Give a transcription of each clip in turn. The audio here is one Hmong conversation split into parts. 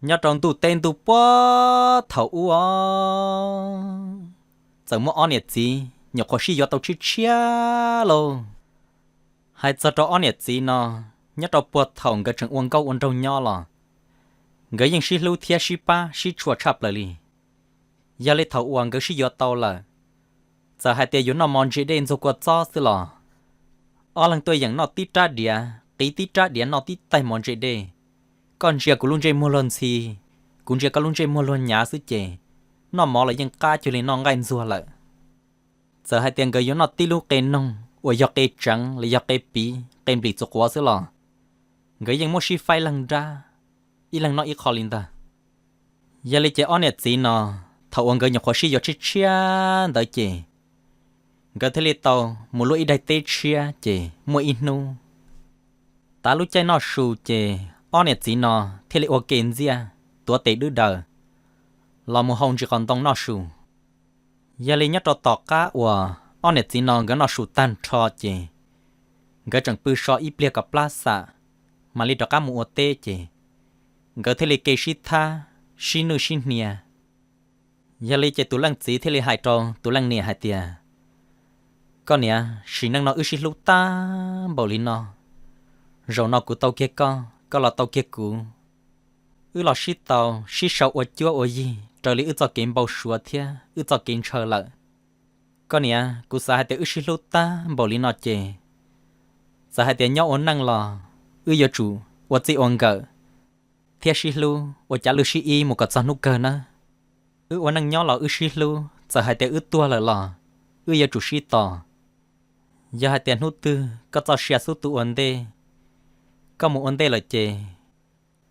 Nyob rau ntuj teb ntuj puag thaum ub os, txawm muaj ob niam txiv nyuam qhuav sib yuav tau tshiab tshiab lauj. Hais txog rau ob niam txiv no, nyob rau puag thaum nkawd tseem ua nkauj ua nraug nyob los, nkawd yeej sib hlub thiab sib pab sib tshua tshaj plaws li. Yog li thaum uas nkawd sib yuav tau lawm, txawm hais tias yuav noj mov ntse dej ntxuag kua txob xwb los, ob leeg tuaj yeem noj tib rab diav qiv tib rab diav noj tib taig mov ntse dej. Koj ntsia kuv lub ntsej muag luag ntxhi, kuv ntsia koj lub ntsej muag luag nyav xwb ces noj mov los yeej qab cuag li noj nqaij ntxuag lawm. Txawm hais tias nkawd yuav noj tib lub qe noog uas yog qe tseev los yog qe piv qe nplis txuas quav xwb los, nkawd yeej muab sib faib leeg nrab, ib leeg noj ib qho li ntag. Yog li ces ob niam txiv no, thaum uas nkawd nyuam qhuav sib yuav tshiab tshiab ntawd ces, nkawd thiaj li tau mus luaj ib daim teb tshiab ces muaj ib hnub, tav lub caij noj su ces ob niam txiv no thiaj li ua ke ntxiaj tuav tes dwb daws los mus hau ntsis qos ntoo noj su. Yog li nyob rau tom qab uas ob niam txiv no nkawd noj su tag nrho ces, nkawd tseem pw so ib pliag kom plab xam, mam li rov qab mus ua teb ces, nkawd thiaj li ke sib thab sib nwj sib hnia. Yog li ces tus leej txiv thiaj li hais rau tus leej niam hais tias, koj niam, sim neej no wb sib hlub tag npaum li no, zaum no kuv tau kiag koj, koj los tau kiag kuv, wb los sib tau sib sau ua cuab ua yig raws li wb txoj kev npau suav thiab wb txoj kev ntshaw lawm. Koj niam, kuv xav hais tias wb sib hlub tag npaum li no ces, txawm hais tias nyob ua neej los wb yuav tsum ua txij ua nkawm thiab sib hlub ua cav lwj sib ib mus kom txog hnub kawg nawb. Wb ua neej nyob los wb sib hlub, txawm hais tias wb tuag lawm los wb yuav tsum sib tos. Yog hais tias hnub twg koj txoj sia xub tu ua ntej, koj mus ua ntej lawm ces,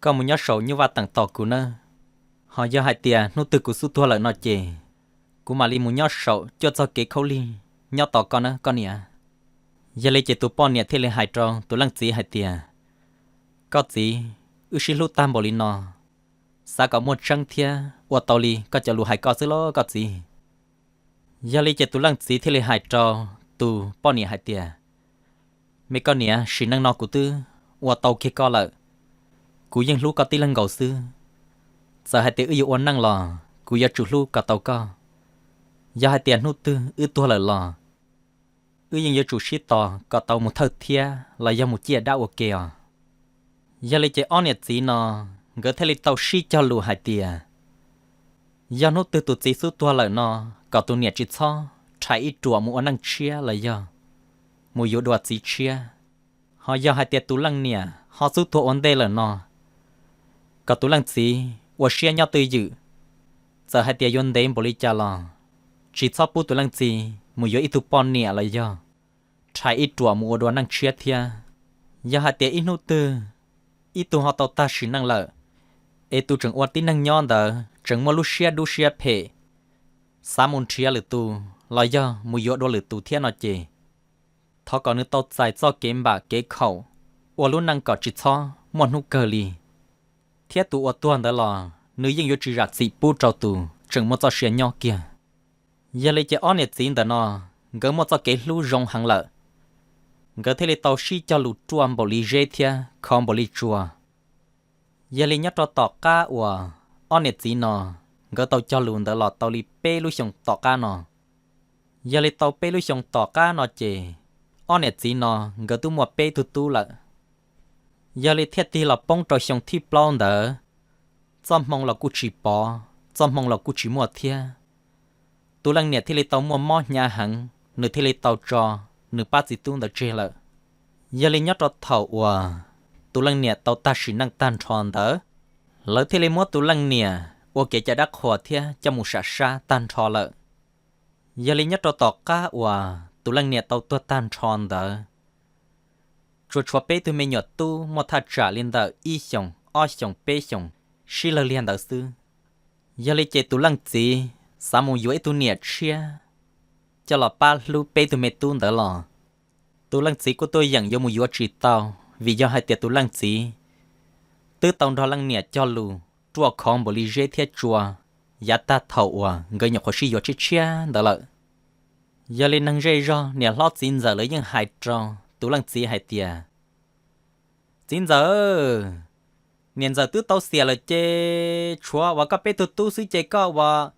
koj mus nyob saum nyuj vaj teem tos kuv nawb. Ho yog hais tias hnub twg kuv xub tuag lawm no ces, kuv mam li mus nyob saum cuaj txoj kev khaub lig nyob tos koj nawb koj niam. Yog li ces tus poj niam thiaj li hais rau tus leej txiv hais tias, koj txiv, wb sib hlub tag npaum li no, xav kom muaj tseeb thiab ua tau li koj cov lus hais koj xwb los koj txiv. Yog li ces tus leej txiv thiaj li hais rau tus poj niam hais tias, me koj niam, sim neej no kuv twb ua tau kiag koj lawm, kuv yeej hlub koj tib leeg nkaus xwb. Txawm hais tias wb yuav ua neej los kuv yuav tsum hlub kom tau koj. Yog hais tias hnub twg wb tuag lawm los, wb yeej yuav tsum sib tos kom tau mus thawj thiab los yog mus ciaj dab ua ke os. Yog li ces ob niam txiv no, nkawd thiaj li tau sib cog lus hais tias, yog hnub twg tus txiv xub tuag lawm no, kom tus niam tsis txhob rhais ib ruam mus ua neej tshiab los yog mus yuav dua txiv tshiab. Ho yog hais tias tus leej niam ho xub tuag ua ntej lawm no, kom tus leej txiv ua siab nyob twj ywm, txawm hais tias yuav ntev npaum li cas los tsis txhob pub tus leej txiv mus yuav ib tug poj niam los yog rhais ib ruam mus ua dua neej tshiab thiab. Yog hais tias ib hnub twg ib tug ho tau tag sim neej lawm, es tus tseem ua tib neeg nyob ntawd tseem muaj lub siab dub siab phem, xav mus nrhiav lwm tus los yog mus yuav dua lwm tus thiab no ces, thov kom nws tau txais txoj kev npam kev khaum, ua lub neej kom tsis txhob muaj hnub kawg li. Thiab tus uas tuag ntawd los nws yeej yuav tsis zam txim pub rau tus tseem muaj txoj sia nyob kiag. Yog li ces ob niam txiv ntawm no, nkawd muaj txoj kev hlub zoo heev lawm, nkawd thiaj li tau sib cog lus ruaj npaum li zeb thiab khov npaum li tsua. Yog li nyob rau tom qab uas ob niam txiv no, nkawd tau cog lus ntawd los tau li peb lub xyoos tom qab no. Yog li tau peb lub xyoos tom qab no ces, ob niam txiv no nkawd twb muaj peb tug tub lawm. Yog li thiaj tig los poob rau xyoo thib plaub ntawd, txoj hmoo los kuj tsis pov, txoj hmoo los kuj tsis muaj thiab. Tus leej niam thiaj li tau muaj mob hnyav heev, nws thiaj li tau tso nws pab txiv tub ntawd tseg lawm. Yog li nyob rau thaum uas tus leej niam tau tag sim neej tag nrho ntawd, lawv thiaj li muab tus leej niam ua kev cai dab qhuas thiab coj mus sam sab tag nrho lawm. Yog li nyob rau tom qab uas tus leej niam tau tuag tag nrho ntawd, tsuas tshuav peb tug me nyuam tub muaj thaj tsam li ntawm ib xyoos, ob xyoos, peb xyoos, sib lawg liag ntawd xwb. Yog li ces tus leej txiv xav mus yuav ib tug niam tshiab coj los pab hlub peb tug me tub ntawd los, tus leej txiv kuj tuaj yeem yuav mus yuav tsis tau, vim yog hais tias tus leej txiv twb tau nrog leej niam cog lus ruaj khov npaum li zeb thiab tsua yav tag thaum uas nkawd nyuam qhuav sib yuav tshiab tshiab ntawd lawm. Yog li neeg zej zog niam hlob txiv ntxawm lawv yeej hais rau tus leej txiv hais tias, txiv ntxawm, Niam ntxawm twb tau xiam lawm ces tshuav uas koj peb tug tub xwb ces koj uas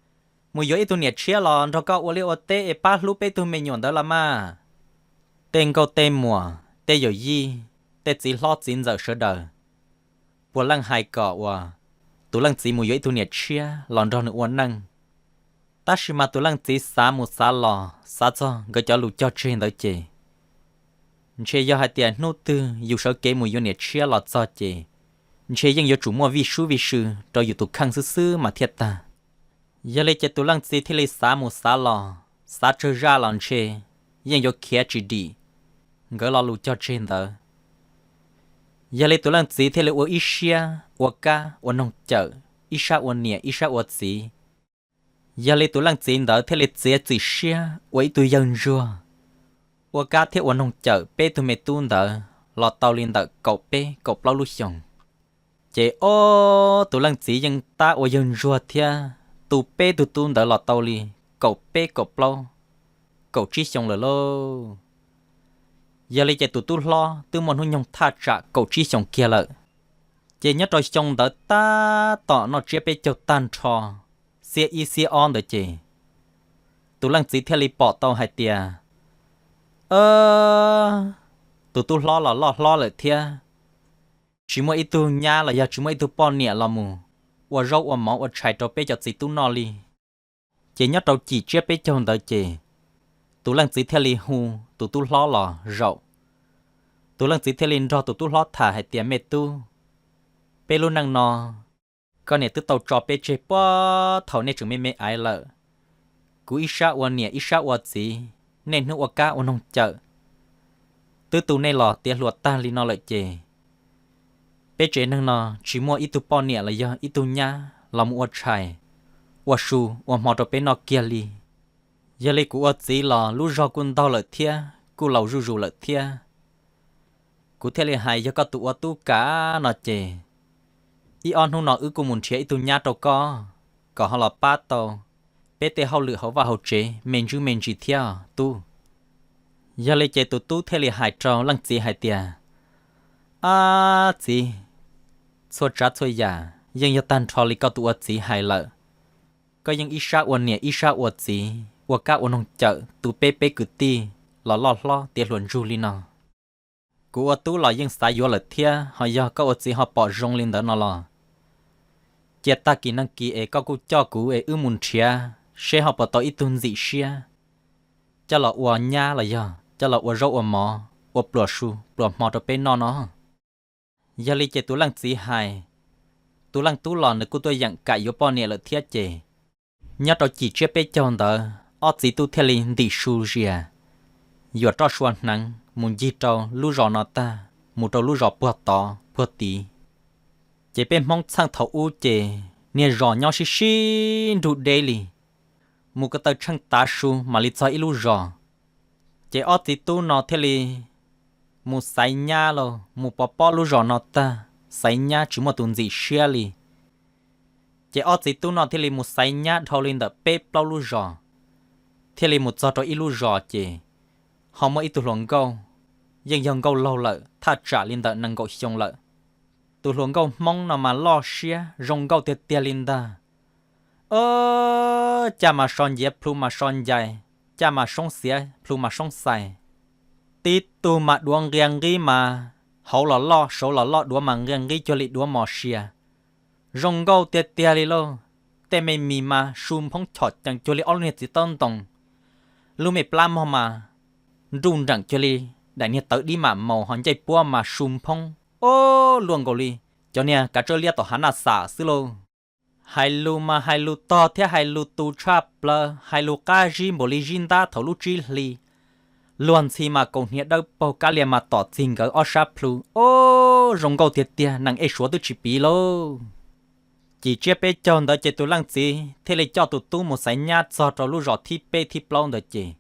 mus yuav ib tug niam tshiab los nrog koj ua liaj ua teb es pab hlub peb tug me nyuam ntawd los mas. Tej nkauj tej muam, tej yawm yij, tej txiv hlob txiv ntxawm sawv daws puav leej hais kom uas tus leej txiv mus yuav ib tug niam tshiab los nrog nws ua neej. Tab sis mas tus leej txiv xav mus xav los xav txog nkawd cov lus cog tseg ntawd ces ntshe yog hais tias hnub twg yus sawv kev mus yuav niam tshiab los txog ces ntshe yeej yuav tsum muaj vij sub vij sw rau yus tus kheej xwb xwb mas thiaj tag. Yog li ces tus leej txiv thiaj li xav mus xav los, xav tsawg zaj los ntshe yeej yuav khiav tsis dim nkawd lo lus cog tseg ntawd. Yog li tus leej txiv thiaj li ua ib siab ua kab ua noog cawm, ib sab ua niam ib sab ua txiv. Yog li tus leej txiv ntawd thiaj li txiav txim siab ua ib tug yawg ntsuag, ua kab thiab ua noog cawm peb tug me tub ntawd los tau li ntawm kaum peb kaum plaub lub xyoos. Ces ob tus leej txiv yeej tab ua yawg ntsuag thiab tu peb tug tub ntawd los tau li kaum peb kaum plaub, kaum tsib xyoo lawm lauj. Yog li ces tus tub hlob twb muaj hnub nyoog thaj tsam kaum tsib xyoos kiag lawm. Ces nyob rau xyoo ntawd tab tom noj tsiab peb caug tag nrho, xiab ib xiab ob ntawd ces tus leej txiv thiaj li pom tau hais tias, tus tub hlob los loj hlob lawm thiab, tsis muaj ib tug nyab los yog tsis muaj ib tug poj niam los mus ua zaub ua mov ua tshais rau peb cov txiv tub noj li. Ces nyob rau cim tsiab peb caug ntawd ces tus leej txiv thiaj li hu tus tub hlob los zaum. Tus leej txiv thiaj li nrog tus tub hlob tham hais tias, me tub, peb lub neej no koj niam twb tau tso peb tseg puag thaum nej tseem me me aiv lawm. Kuv ib sab ua niam ib sab ua txiv, niaj hnub ua kab ua noog cawm, twb tu nej los tiav hluas tag li no lawm ces peb tsev neeg no tsis muaj ib tug poj niam los yog ib tug nyab los mus ua tshais, ua su, ua hmo rau peb noj kiag li. Yog li kuv ua txiv los lub zog kuj ntaug lawm thiab kuj laus zuj zus lawm thiab. Kuv thiaj li hais yog koj tus ua tub kam no ces ib ob hnub no wb kuj mus nrhiav ib tug nyab rau koj, kom ho los pab tau peb tej hauj lwm hauv vaj hauv tsev me ntsis me ntsis thiab tub. Yog li ces tus tub thiaj li hais rau leej txiv hais tias, ab txiv, txhua tsav txhua yam yeej yog tag nrho li koj tus ua txiv hais lawm. Koj yeej ib sab ua niam ib sab ua txiv, ua kab ua noog cawm tu peb peb kwv tij los loj hlob tiav hluas ntsug li no. Kuv ua tub los yeej xav yuav lawm thiab, ho yog koj ua txiv ho pom zoo li ntawd no los cia tag kis neeg kis es koj kuj coj kuv es wb mus nrhiav seb ho puas tau ib tug ntxim siab coj los ua nyab los yog coj los ua zaub ua mov, ua pluas su pluas hmo rau peb noj no. Yog li ces tus leej txiv hais, tus leej tub los nws kuj tuaj yeem kam yuav poj niam lawm thiab ces nyob rau cim tsiab peb caug ntawd ob txiv tub thiaj li ntim su zias, yuam roj sua hneev mus ncig rau lub zos no tag mus rau lub zos puag tod puag tid. Ces peb Hmoob txheej thaum ub ces niag zos nyob sib sib nrug deb li, mus ko taw tsheej tav su mam li txog ib lub zos. Ces ob txiv tub no thiaj li mus xaiv nyab lauj, mus pov pob lub zos no tag, xaiv nyab tsis muaj tus ntxim siab li. Ces ob txiv tub no thiaj li mus xaiv nyab dhau li ntawm peb plaub lub zos, thiaj li mus txog rau ib lub zos ces ho muaj ib tug hluas nkauj, yeej yog nkauj laug lawm thaj tsam li ntawm nees nkaum xyoo lawm. Tus hluas nkauj Hmoob no mas loj siab zoo nkauj tiag tiag li ntag. Caj mas so nciav plhu mas so ncais, caj mas soob xiav plhu mas soob xais. Tib tug mas duav nqia nqib mas hauv los loj saud los loj, duav mas nqia nqib cuag li duav mos sia. Zoo nkauj tiag tiag li lauj. Tej me mis mas su nphoob chom cees cuag li ob lub niag txiv taub ntoos. Lub me plab mog mas nruj nreem cuag li daim niag tawv dib mam maus, ho ncej puab mas su nphoob, o, luaj nkaus li cov niag kav tsawb liab tom hav naj xam xwb lauj. Hais lus mas hais lus tog thiab hais lus tus tshaj plaws, hais lus qab zib npaum li zib ntab thaum lub tsib hli. Luag ntxhi mas kaus hniav dawb paug, kab lias mas tom txig nkawd ob sab plhu. O, zoo nkauj tiag tiag, nees ej suav twb tsis piv lauj. Cim tsiab peb caug ntawd ces tus leej txiv thiaj li coj tus tub mus xaiv nyab txog rau lub zos thib peb thib plaub ntawd ces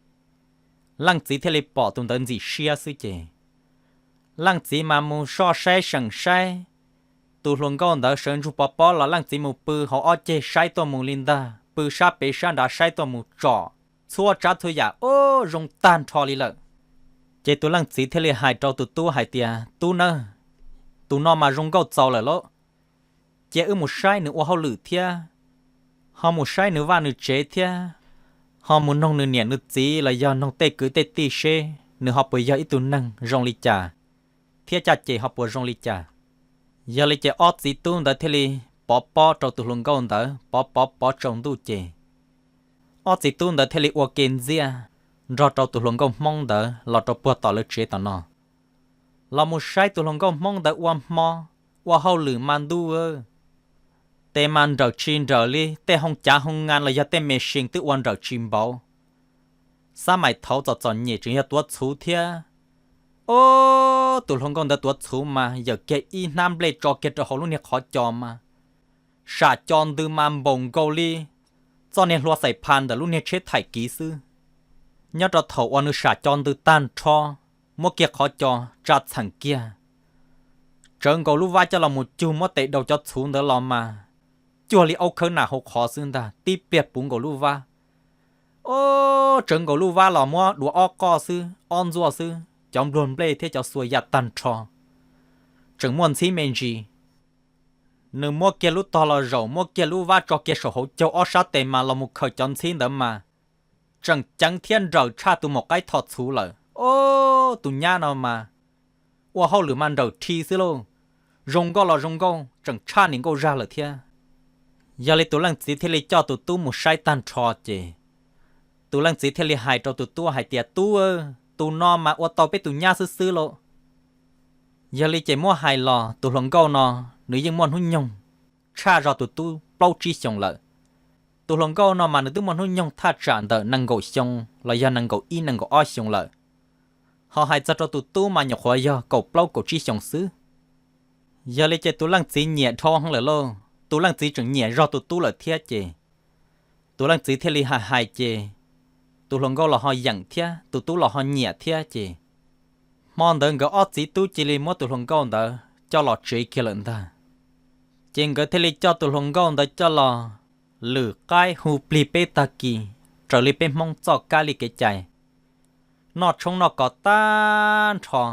leej txiv thiaj li pom tus ntawd ntxim siab xwb ces leej txiv mas mus soj saib seem saib. Tus hluas nkauj ntawd sawv ntsug pov pob los leej txiv mus pw hauv ob ceg saib tuaj mus li ntag, pw sab pem sab nrad saib tuaj mus tsom txhua tsav txhua yam, o, zoo tag nrho li lawm. Ces tus leej txiv thiaj li hais rau tus tub hais tias, tub nawb, tus no mas zoo nkauj txaus lawm lauj. cia wb mus saib nws ua hauj lwm thiab, ho mus saib nws vaj nws tsev thiab, ho mus noog nws niam nws txiv los yog noog tej kwv tej tij seb nws ho puas yog ib tug neeg zoo li cas, thiab caj ces ho puas zoo li cas. Yog li ces ob txiv tub ntawd thiaj li pov pob rau tus hluas nkauj ntawd, pov pov pov tsaus ntuj ces ob txiv tub ntawd thiaj li ua ke ntxiaj nrog rau tus hluas nkauj Hmoob ntawd los rau puag tom lawv tsev tom no, los mus saib tus hluas nkauj Hmoob ntawd ua hmo, ua hauj lwm mas ntuj, tes mas nrawm tsis nrawm li, tej hoo cav hoo nga los yog tej me sees twb ua nrawm tsis npaum. Xab maim thaud txom txom nyem tseem yog tuav txhuv thiab. Ob, tus hluas nkauj ntawd tuav txhuv mas yawm kiag ib hnab nplej tso kiag rau hauv lub niag qhov co mas sam co ntws mas npaum nkaus li txoj niag hlua xais pha ntawm lub niag tsheb thaim kiv xwb. Nyob rau thaum uas nws sam co ntws tag nrho, muab kiag qhov co tsa txheem kiag, tsawv nkaus lub vab coj los mus cug muab tes daus cov txhuv ntawd los mas cuag li aub khawb nas hauv qhov xwb ntag, tib pliag puv nkaus lub vab. Ob, tsawv nkaus lub vab los muab duav ob qoj xwb, ob ntxuaj xwb, cov npluag nplej thiab cov xuas yam tag nrho tseem muaj ntxhib me ntsis. Nws muab kiag lub tog los zaum, muab kiag lub vab tso kiag saum hauv caug, ob sab tes mas los mus khaws cov ntxhib ntawd mas tseem ceev thiab nrawm tshaj tus maum qaib tho txhuv lawm. Ob, tus nyab no mas ua hauj lwm mas nrawm rhi xwb lauj, zoo nkauj los zoo nkauj tseem tshaj niam nkauj zaj lawm thiab. Yog li tus leej txiv thiaj li coj tus tub mus saib tag nrho ces tus leej txiv thiaj li hais rau tus tub hais tias, Tub, tus no mas ua tau peb tus nyab xwb xwb lauj. Yog li ces muab hais los tus hluas nkauj no nws yeej muaj hnub nyoog tshaj zog tus tub plaub tsib xyoos lawm. Tus hluas nkauj no mas nws twb muaj hnub nyoog thaj tsam ntawm nees nkaum xyoo los yog nees nkaum ib nees nkaum ob xyoos lawm, ho hais txog rau tus tub mas nyuam qhuav yog kaum plaub kaum tsib xyoos xwb. Yog li ces tus leej txiv nyiam dhau heev lawm lauj, tus leej txiv tseem nyiam zog tus tub lawm thiab ces tus leej txiv thiaj li hais hais ces tus hluas nkauj los ho yeem thiab tus tub los ho nyiam thiab ces hmo ntawd nkawd ob txiv tub cia li muab tus hluas nkauj ntawd coj los tsev kiag lawm ntag. Ces nkawd thiaj li coj tus hluas nkauj ntawd coj los lwm qaib hu plig peb tag kis raws li peb Hmoob txoj kab li kev cai, noj tshoob noj kos tag nrho,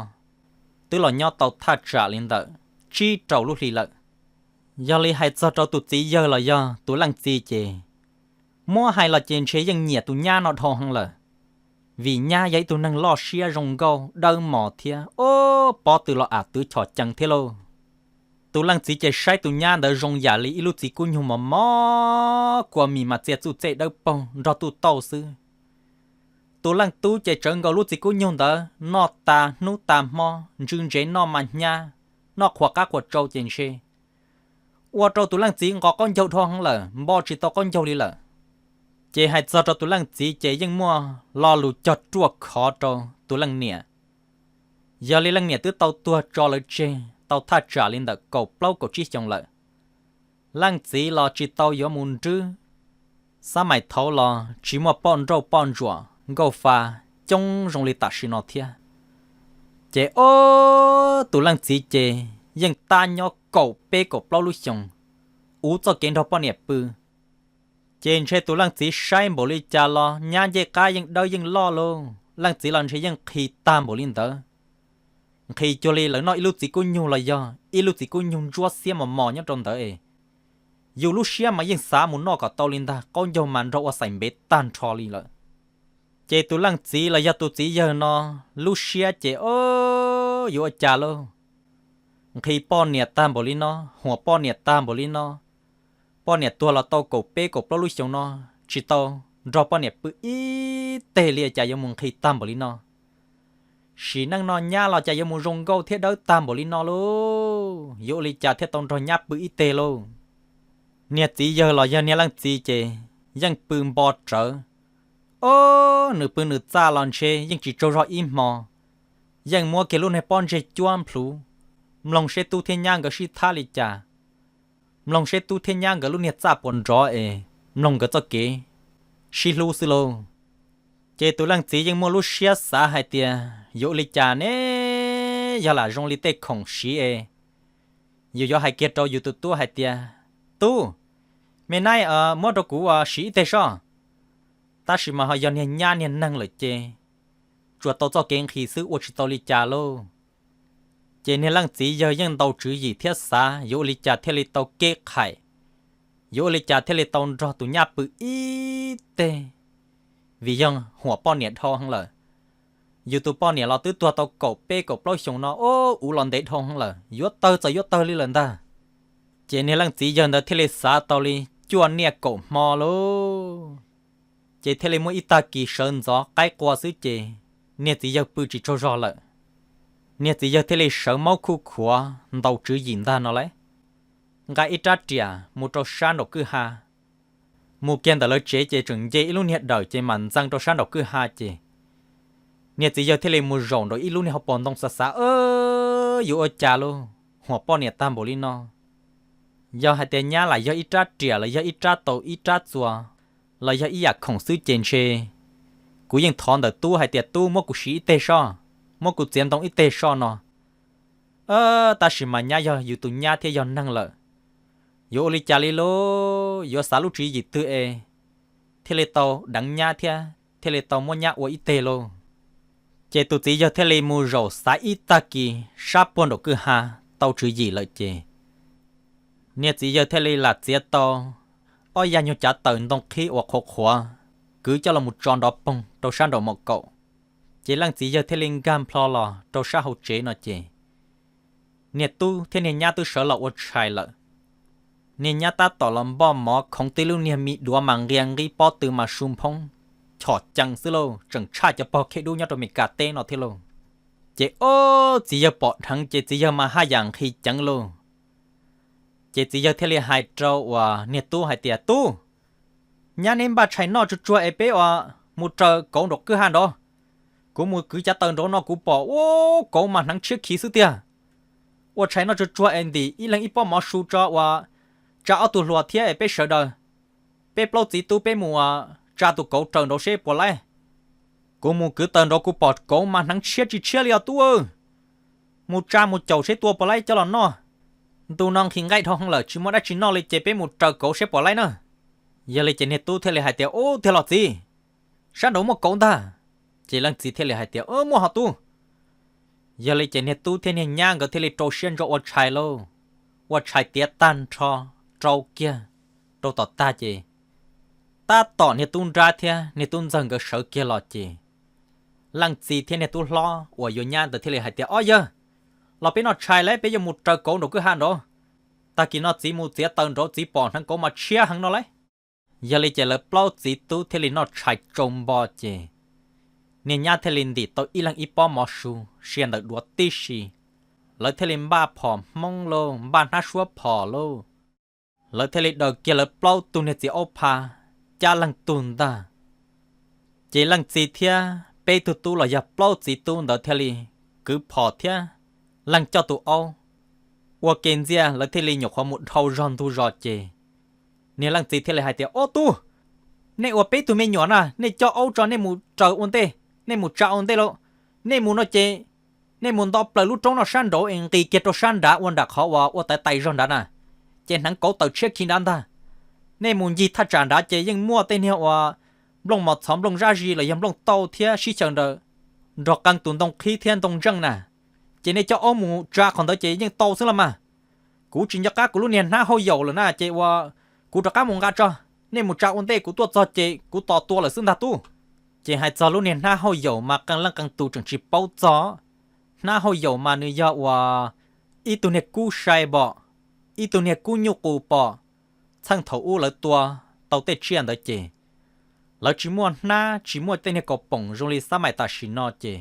twb los nyob tau thaj tsam li ntawm tsib rau lub hli lawm. Yog li hais txog rau tus txiv yawg los yog tus leej txiv ces muab hais los ces ntshe yeej nyiam tus nyab no dhau heev lawm, vim nyab yog ib tug neeg loj siab zoo nkauj dawb mos thiab, ob, pob tw los av twv chom cees thiab lauj. Tus leej txiv ces saib tus nyab ntawd zoo yam li ib lub txiv kub nyug mos mos, kua mis mas txia txuj txej dawb paug nrog tuj tauj xwb. Tus leej tub ces tsawv nkaus lub txiv kub nyug ntawd, noj tas hnub tas hmo, ntsw ntsev noj mas hnyav, noj qhuas qab qhuas tsau ces ntshe ua rau tus leej txiv nqos qaub ncaug dhau heev lawm, npo tsis tau qaub ncaug li lawm. Ces hais txog rau tus leej txiv ces yeej muaj lo lus cog ruaj khov rau tus leej niam. Yog li leej niam twb tau tuag tso lawv tseg tau thaj tsam li ntawm kaum plaub kaum tsib xyoos lawm. Leej txiv los tsis tau yuav mus nrwb, xab maim thaud los tsis muaj poj nrauj poj ntsuam nkauj fa coob zoo li tam sim no thiab. Ces ob, tus leej txiv ces yeej tab nyob kaum peb kaum plaub lub xyoos, uv txoj kev nrog poj niam pw. Ces ntshe tus leej txiv saib npaum li cas los nyab ncej qab yeej dawb yeej loj lauj, leej txiv los ntshe yeej nqhis tag npaum li ntawd. Nqhis cuag li lawv noj ib lub txiv kub nyug los yog ib lub txiv kub nyug ntsuab xiab mos mos nyob rau ntawd es, yus lub siab mas yeej xav mus noj kom tau li ntag, qaub ncaug mas nrog ua xaim npev tag nrho li lawm. Ces tus leej txiv los yog tus txiv yawg no lub siab ces ob, yuav ua cas lauj? Nqhis poj niam tag npaum li no, huam poj niam tag npaum li no, poj niam tuag los tau kaum peb kaum plaub lub xyoos no, tsis tau nrog poj niam pw ib teg li cas yuav mus nqhis tag npaum li no? Sim neej no nyab los cas yuav mus zoo nkauj thiab dawb tag npaum li no lauj? Yuav ua li cas thiaj tau nrog nyab pw ib teg lauj? Niag txiv yawg los yog niag leej txiv ces yeej pw npo rawv. Ob, nws pw nws txaj los ntshe yeej tsis tsaug zog ib hmo, yeej muab kiag lub niag pob ntseg cuab nplhuv, mloog seb tub thiab nyab nkawd sib thab li cas, mloog seb tub thiab nyab nkawd lub niag txaj puas nrov es mloog nkawd txoj kev sib hlub xwb lauj. Ces tus leej txiv yeej muaj lub siab xav hais tias yuav ua li cas ne, yog lam zoo li tej khoom siv es yus yuav hais kiag rau yus tus tub hais tias, Tub, me naib muab rau kuv siv ib teg soj. Tab sis mas ho yog niag nyab niag neeg lawm ces tsuas tau txoj kev nqhis xwb, ua tsis tau li cas lauj. Ces niag leej txiv yawg yeej ntaus tswv yim thiab xav yuav ua li cas thiaj li tau kev qhais, yuav ua li cas thiaj li tau nrog tus nyab pw ib teg, vim yog huam poj niam dhau heev lawm. Yus tus poj niam los twb tuag tau kaum peb kaum plaub xyoos no, uv los ntev dhau heev lawm, yuav tawg txawm yuav tawg li lawm ntag. Ces niag leej txiv yawg ntawd thiaj li xav tau li cuaj niaj kaum hmo lauj. Ces thiaj li muaj ib tag kis sawv ntxov qaib qua xwb ces niag txiv yawg pw tsis tsaug zog lawm. Niag txiv yawg thiaj li sawv maub khuj khuav ntaus tswv yim ntag no lauj. Nqa ib rab riam mus rau sab nraum kwj ha, mus kiag ntawm lawv tsev ces tseem nce ib lub niag dawm ces mam ntxeev rau sab nraum kwj ha ces niag txiv yawg thiaj li mus zaum nraum ib lub niag hauv paus ntoo xav xav, yuav ua cas lauj, huam poj niam tag npaum li no. Yog hais tias nyab lam yog ib rab riam los yog ib rab taus ib rab txuas los yog ib yam khoom xwb ces ntshe kuv yeej thov ntawm tub hais tias tub muab kuv siv ib teg soj, muab kuv txiav ntoo ib teg soj no. Tab sis mas nyab yog yus tus nyab thiab yog neeg lawm, yuav ua li cas li lauj, yuav xav lub tswv yim twg es thiaj li tau deev nyab thiab thiaj li tau muab nyab ua ib teg lauj. Ces tus txiv yawg thiaj li mus zaum xav ib tag kis sab puag nraum kwj ha tau tswv yim lawm ces niag txiv yawg thiaj li lam txiav tau ob yag nyuag cav taws ntoo qhib uas qhuav qhuav, kwv coj los mus tso nrov poog rau sab nraum mom kaum. Ces leej txiv yawg thiaj li nkag nplho los rau sab hauv tsev no ces niag tub thiab niag nyab twb sawv los ua tshais lawm. Niag nyab tab tom los npoj mov khoov tib lub niag me duav mas nqia nqib pob tw mas su nphoob chom cees xwb lauj, tseem tshaj cov pog khej dub nyob rau Meskas teb no thiab lauj. Ces ob txiv yawg pom dheev ces txiv yawg mas haj yam nqhis ceev lauj. Ces txiv yawg thiaj li hais rau uas niag tub hais tias, Tub, nyab neb npaj tshais noj tsuag tsuag es peb uas mus raws kauv nraum kwj ha nraud. Kuv mus kwv cav taws nraud no kuv pom ua kauv mas hneev tshiab khiv xwb tiag. Ua tshais noj tsuag tsuag es ntim ib leeg ib pob mov su tso uas tsa ob tug hluas thiab es peb sawv daws, peb plaub txiv tub peb mus tsa tus kauv raws nraud seb puas laib. Kuv mus kwv taws nraud kuv pom kauv mas hneev tshiab tsis tshiab li os tub. Mus tsa mus caum seb tua puas laib coj los noj. Ntu no nqhis nqaij dhau heev lawm tsis muaj dab tsi noj li ces peb mus raws kauv seb puas laib na. Yog li ces niag tub thiaj li hais tias, Ub, tiag los txiv, sab nraud muaj kauv ntag. Ces leej txiv thiaj li hais tias, Muaj hos tub. Yog li ces niag tub thiab niag nyab nkawd thiaj li rau siab ntso ua tshais lauj. Ua tshais tiav tag nrho, rau kiag rau tom tag ces tab tom niag tub nrab thiab niag tub ntxawg nkawd sawv kiag los ces leej txiv thiab niag tub hlob uas yuav nyab ntawd thiaj li hais tias, Ob yawg, los peb noj tshais lawm peb yuav mus raws kauv nraum kwj ha nraud. Tag kis no txiv mus txiav taws nraud txiv pom hneev kauv mas tshiab heev no lauj. Yog li ces lawv plaub txiv tub thiaj li noj tshais tsau npo ces niag nyab thiaj li ntim tau ib leeg ib pob mov su sia ntawm duav tib si. Lawv thiaj li npaj phom hmoob lauj, npaj hnab suab phom lauj. Lawv thiaj li daws kiag lawv plaub tug niag txiv aub pha cab leej tug ntag. Ces leej txiv thiab peb tug tub los yog plaub txiv tub ntawd thiaj li kwv phom thiab leej coj tus aub. Ua ke ntxiaj lawv thiaj li nyuam qhuav mus dhau zog ntug zos ces niag leej txiv thiaj li hais tias, Ob tub, nej ua peb tug me nyuam na, nej coj aub tso nej mus raws ua ntej, nej mus tsa ua ntej lauj. Nej mus no ces nej mus nto plaws lub roob no sab nraud es nqis kiag rau sab nrad ua nram qhov uas ua tais tais zog nrad na, ces hneev kauv taws tshiab khiv nrad ntag. Nej mus ncig thaj tsam nrad ces yeej muaj tej niag uas nplooj mos txhov nplooj zab zis los yog nplooj tauj thiab sib xyaw nraws nrog qee tus ntoo qhib thiab ntoo ntseej na. Ces nej coj aub mus tsa qhov ntawd ces yeej tau xwb los mas. Kuv tsis nco qab kuv lub niag hnab hauj yaum lawm na ces uas kuv rov qab mus nqa tso. Nej mus tsa ua ntej kuv tuaj txog ces kuv tos tua lawm xwb ntag tub. Ces hais txog lub niag hnab hauj yaum mas qee leej qee tus tseem tsis paub txog. Hnab hauj yaum mas nws yog uas ib tug niag kub sai pom, ib tug niag kub nyuj qus pom. Txheej thaum ub lawv tua tau tej tsiaj ntawd ces lawv tsis muaj hnab tsis muaj tej niag kaus poom zoo li xab mais tam sim no ces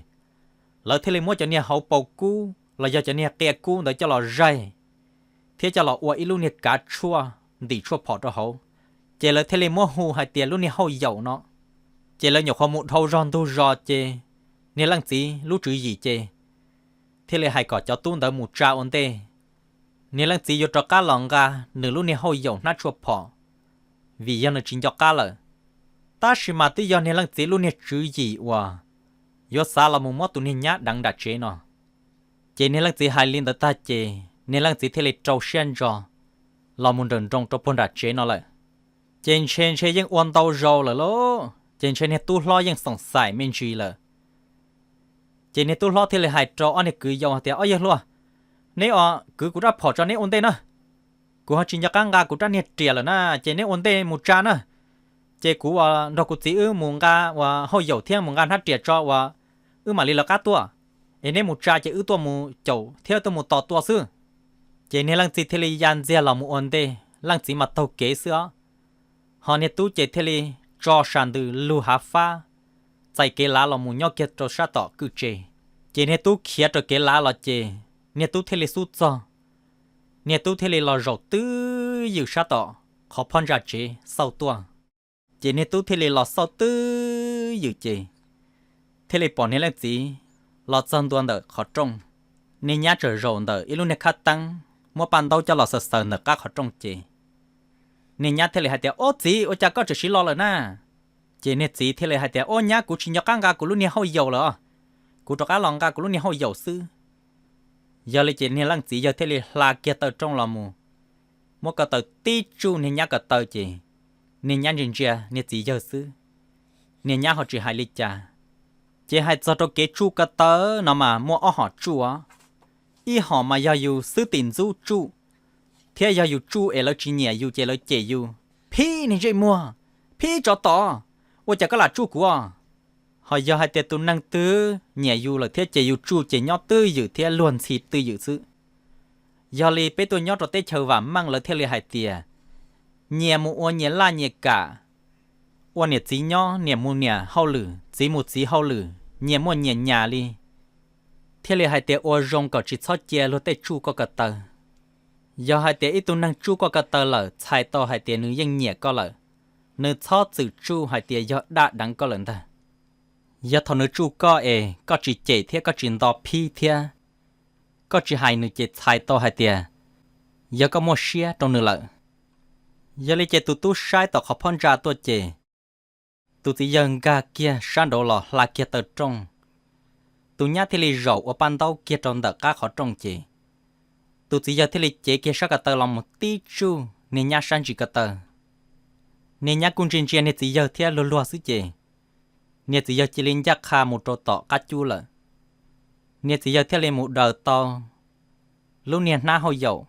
lawv thiaj li muab cov niag hauv paus kub los yog cov niag qia kub ntawd coj los zaig thiab coj los ua ib lub niag kav tshuaj ntim tshuaj phom rau hauv. Ces lawv thiaj li muab hu hais tias lub niag hauj yaum no. Ces lawv nyuam qhuav mus dhau zog ntug zos ces niag leej txiv lub tswv yim ces thiaj li hais kom cov tub ntawd mus tsa ua ntej. Niag leej txiv yuav rov qab los nqa nws lub niag hauj yaum hnab tshuaj phom, vim yog nws tsis nco qab lawm. Tab sis mas twb yog niag leej txiv lub niag tswv yim uas yuav xav los mus muab tus niag nyab deev nram tsev no. Ces niag leej txiv hais li ntawd tag ces niag leej txiv thiaj li rau siab ntso los mus nrawm nroos rau puag nram tsev no lawm. Ces ntshe ntshe yeej ua ntau zaus lawm lauj, ces ntshe niag tub hlob yeej xoom xaim me ntsis lawm. Ces niag tub hlob thiaj li hais rau ob niag kwv yau hais tias, Ob yawg hluas, Neb os, kwv kuv rab phom tso neb ua ntej na. Kuv ho tsis nco qab nqa kuv rab niag riam lawm na, ces neb ua ntej mus tsa na. Ces kuv uas nrog kuv txiv wb mus nqa uas hauj yaum thiab mus nqa hnab riam tso uas wb mam li lawv qab tuaj. Es neb mus tsa ces wb tuaj mus caum thiab tuaj mus tos tua xwb. Ces niag leej txiv thiaj li ya ntxiag los mus ua ntej, leej txiv mas taug kev xwb os. Ho niag tub ces thiaj li tso sas ntws lug hav fab, txais kev lav los mus nyob kiag rau sab tom kwj tse. Ces niag tub khiav raws kev lav los ces niag tub thiaj li xub txog. Niag tub thiaj li los zaum twj ywm sab tom qhov phab ntsa tsev xauj tuaj. Ces niag tub thiaj li los xauj twj ywm ces thiaj li pom niag leej txiv los txog ntua ntawm qhov rooj. Niag nyab tseem zaum ntawm ib lub niag khab teeb, muab paj ntaub coj los xaws xaws ntawm qab qhov rooj ces niag nyab thiaj li hais tias, Ob txiv, ua cas koj tseem siv los lawm na? Ces niag txiv thiaj li hais tias, Ob nyab, kuv tsis nco qab nqa kuv lub niag hauj yaum lawm os. Kuv rov qab los nqa kuv lub niag hauj yaum xwb. Yog li ces niag leej txiv yawg thiaj li hla kiag taw rooj los mus, muab ko taw tib tsuj niag nyab ko taw ces niag nyab ntsia ntsia niag txiv yawg xwb, niag nyab ho tsis hais li cas. Ces hais txog rau kev tsuj ko taw no mas muaj ob hom tsuj os. Ib hom mas yog yus xwb tim ntxub tsuj, thiab yog yus tsuj es lawv tsis nyiam yus ces lawv cem yus, Phib niag ntsej muag, phib tsov tom, ua cas koj lam tsuj kuv os? Ho yog hais tias tus neeg twg nyiam yus lawm thiab ces yus tsuj ces nyob twj ywm thiab luag ntxhi twj ywm xwb. Yog li peb tuaj nyob rau teb chaws vam meej lawv thiaj li hais tias, nyias mus ua nyias laj nyias kam, ua niam txiv nyob niam mus niam hauj lwm, txiv mus txiv hauj lwm, nyias muaj nyias nyas li. Thiaj li hais tias ua zoo kom tsis txhob cia luag tej tsuj koj ko taw. Yog hais tias ib tug neeg tsuj koj ko taw lawm txhais tau hais tias nws yeej nyiam koj lawm, nws txhob txwm tsuj hais tias yog daj deev koj lawm ntag. Yog thaum nws tsuj koj es koj tsis cem thiab koj tsis nto phib thiab koj tsis hais nws ces txhais tau hais tias yog koj muaj siab rau nws lawm. Yog li ces tus tub saib tom qhov phab ntsa tuaj ces tus txiv yawg nkag kiag sab nraud los hla kiag taw rooj. Tus nyab thiaj li zaum ua paj ntaub kiag rau ntawm qab qhov rooj ces tus txiv yawg thiaj li cev kiag sab ko taw los mus tib tsuj niag nyab sab ntsis ko taw. Niag nyab kuj ntsia ntsia niag txiv yawg thiab luag luag xwb ces niag txiv yawg cia li ncaj qha mus rau tom qab cub lawm. Niag txiv yawg thiaj li mus daws tau lub niag hnab hauj yaum,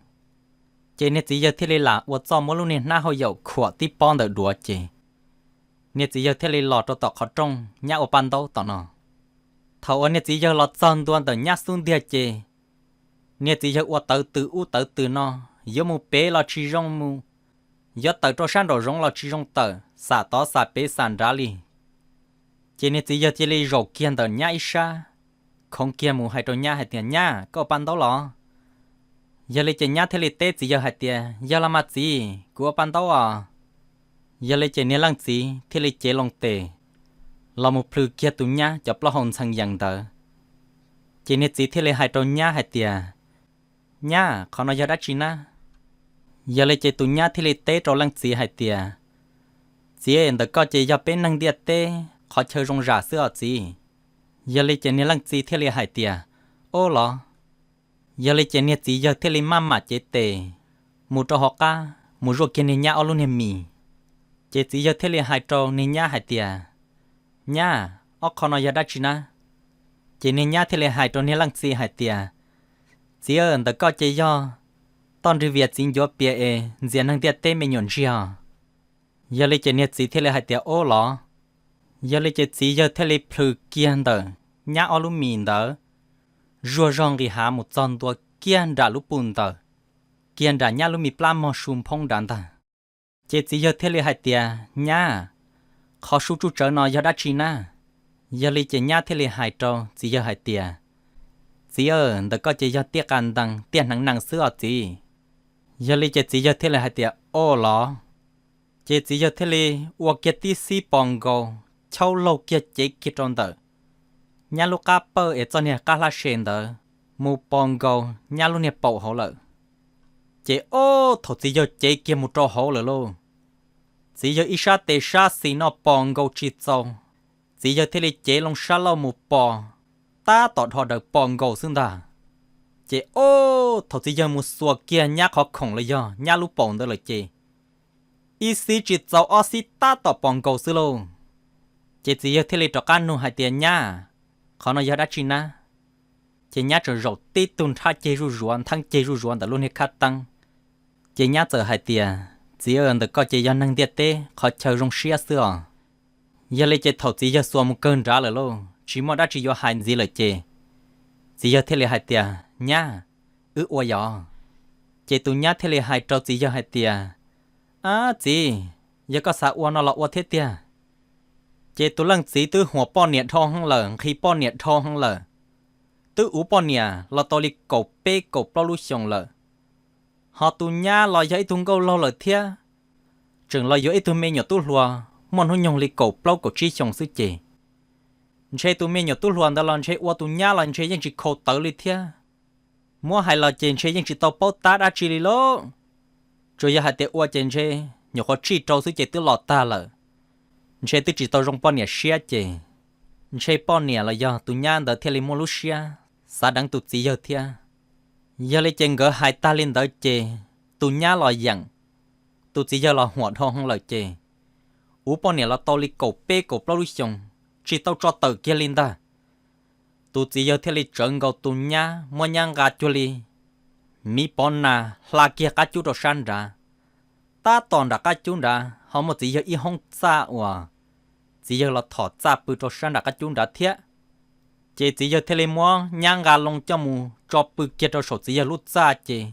ces niag txiv yawg thiaj li lam ua txoj muab lub niag hnab hauj yaum khuam tib pob ntawm duav ces niag txiv yawg thiaj li los rau tom qhov rooj nyab ua paj ntaub tom no. Thaum uas niag txiv yawg los txog ntua ntawm nyab xub ntiag ces niag txiv yawg ua tawv tws ub tawv tws no, yuav mus pem los tsis zoo mus, yuav tawm rau sab nraum zoov los tsis zoo tawm, xam tod xam pem xam nrad li. Ces niag txiv yawg cia li zaum kiag ntawm nyab ib sab, khoov kiag mus hais rau nyab hais tias, Nyab, koj ua paj ntaub los? Yog li ces nyab thiaj li teb txiv yawg hais tias, Yog los mas txiv, kuv ua paj ntaub os. Yog li ces niag leej txiv thiaj li cev loo tes los mus plhws kiag tus nyab cov plaub hau ntxhee yees ntawd. Ces niag txiv thiaj li hais rau nyab hais tias, Nyab, qhov no yog dab tsi na? Yog li ces tus nyab thiaj li teb rau leej txiv hais tias, Txiv, ntawm koj ces yog peb neeg ntiaj teb qhov chaw zoo zam xwb os txiv. Yog li ces niag leej txiv thiaj li hais tias, Ob los? Yog li ces niag txiv yawg thiaj li maj mam cev tes mus rau hauv qab mus zuaj kiag niag nyab ob lub niag mis. Ces txiv yawg thiaj li hais rau niag nyab hais tias, Nyab, ob qho no yog dab tsi na? Ces niag nyab thiaj li hais rau niag leej txiv hais tias, Txiv, ntawm koj ces yog toj nrig vias txiv ncuav pias es ntxias neeg ntiaj teb me nyuam ntsiag os. Yog li ces niag txiv thiaj li hais tias, Ob los? Yog li ces txiv yawg thiaj li plhws kiag ntawm nyab ob lub mis ntawd, zuag zog nqis hav mus txog ntua kiag nram lub puj ntawd, kiag nram nyab lub me plab mog su nphoob nrad ntag. Ces txiv yawg thiaj li hais tias, Nyab, qhov su tsuj tsawv no yog dab tsi na? Yog li ces nyab thiaj li hais rau txiv yawg hais tias, Txiv, ntawm koj ces yog tiaj qas ntees tiaj hneev nees xwb os txiv. Yog li ces txiv yawg thiaj li hais tias, Ob los? Ces txiv yawg thiaj li ua kiag tib xib pos nkaus, chaub laug kiag cev kiag rau ntawm nyab lub qab pawj es txoj niag qab hlab se ntawd mus pos nkaus nyab lub niag paum hauv lawm. Ces ob thaum txiv yawg cev kiag mus rau hauv lawm lauj, txiv yawg ib sab tes sab xis no pos nkaus tsis txaus, txiv yawg thiaj li cev loo sab laug mus pos, tab tom dhos daws pos nkaus xwb ntag. Ces ob thaum txiv yawg mus xuas kiag nyab qhov khoom los yog nyab lub paum ntawd lawm ces ib xib tsis txaus ob xib tab tom pos nkaus xwb lauj. Ces txiv yawg thiaj li rov qab nug hais tias, Nyab, qhov no yog dab tsi na? Ces nyab txawm zaum tib tug nrhab ceg zuj zus, ntheeb ceg zuj zus ntawm lub niag khab teeb. Ces nyab txawm hais tias, Txiv, ntawm koj ces yog neeg ntiaj teb qhov chaw zoo siab xwb os. Yog li ces thaum txiv yawg xuas mus kawg nrad lawm lauj, tsis muaj dab tsi yuav hais ntxiv lawm ces txiv yawg thiaj li hais tias, Nyab, wb ua yos. Ces tus nyab thiaj li hais rau txiv yawg hais tias, Ab txiv, yog koj xav ua no los ua thiab tiag. Ces tus leej txiv twb huam poj niam dhau heev lawm, nqhis poj niam dhau heev lawm, twb uv poj niam los tau li kaum peb kaum plaub lub xyoos lawm. Ho tus nyab los yog ib tug nkauj laug lawm thiab, tseem los yuav ib tug me nyuam tub hluas muaj hnub nyoog li kaum plaub kaum tsib xyoos xwb ces ntshe tus me nyuam tub hluas ntawd los ntshe ua tus nyab los ntshe yeej tsis khau tawv li thiab. Muab hais los ces ntshe yeej tsis tau paub tab dab tsi li lauj. Tsuas yog hais tias ua ces ntshe nyuam qhuav tsij rau xwb ces twb los tag lawm. Ntshe twb tsis tau zoo poj niam siab ces ntshe poj niam los yog tus nyab ntawd thiaj li muaj lub siab xav deev tus txiv yawg thiab. Yog li ces nkawd hais tag li ntawd ces tus nyab los yeem, tus txiv yawg los huam dhau heev lawm ces uv poj niam los tau li kaum peb kaum plaub lub xyoos, tsis tau tso tawm kiag li ntag. Tus txiv yawg thiaj li tsawv nkaus tus nyab, muab nyab nqa cuag li miv pov nas, hla kiag qab cub rau sab nrad. Tab tom nram qab cub nrad ho muaj txiv yawg ib hoob txaj uas txiv yawg los thom txaj pw rau sab nram qab cub nrad thiab. Ces txiv yawg thiaj li muab nyab nqa loo coj mus tso pw kiag rau saum txiv yawg lub txaj ces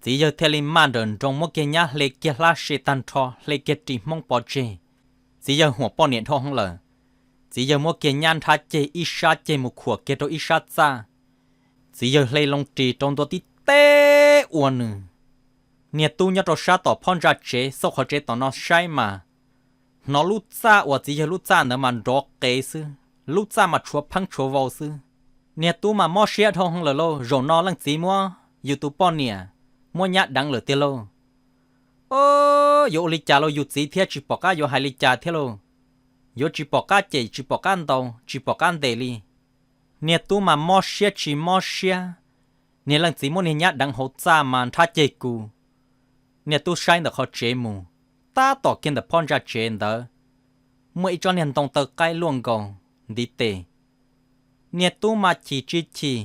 txiv yawg thiaj li maj nrawm nroos muab kiag nyab hle kiag hlab se tag nrho, hle kiag ris hmoob pov tseg. Txiv yawg huam poj niam dhau heev lawm, txiv yawg muab kiag nyab nrhab ceg ib sab ceg mus khuam kiag rau ib sab txaj. Txiv yawg hle loo ris rau ntua tib teb ua nws. Niag tub nyob rau sab tom phab ntsa tsev xauj qhov tsev tom no saib mas hnov lub txaj uas txiv yawg lub txaj ntawd mas nrov qev xwb, lub txaj mas tshuav pheeb tshuav vau xwb. Niag tub mas mob siab dhau heev lawm lauj, zaum no leej txiv muab yus tus poj niam muab nyab deev lawm tiag lauj. O, yuav ua li cas lauj, yus txiv thiab tsis pom qab yuav hais li cas thiab lauj. Yuav tsis pom qab cem tsis pom qab ntaus tsis pom qab ntes li. Niag tub mas mob siab tsis mob siab, niag leej txiv muab niag nyab deev hauv txaj mas nrhab ceg kus. Niag tub saib ntawm qhov tsev mus, tab tom kiag ntawm phab ntsa tsev ntawd muaj ib tsob niag ntoo taw qaib luaj nkaus ntiv tes. Niag tub mas chim tsis chim,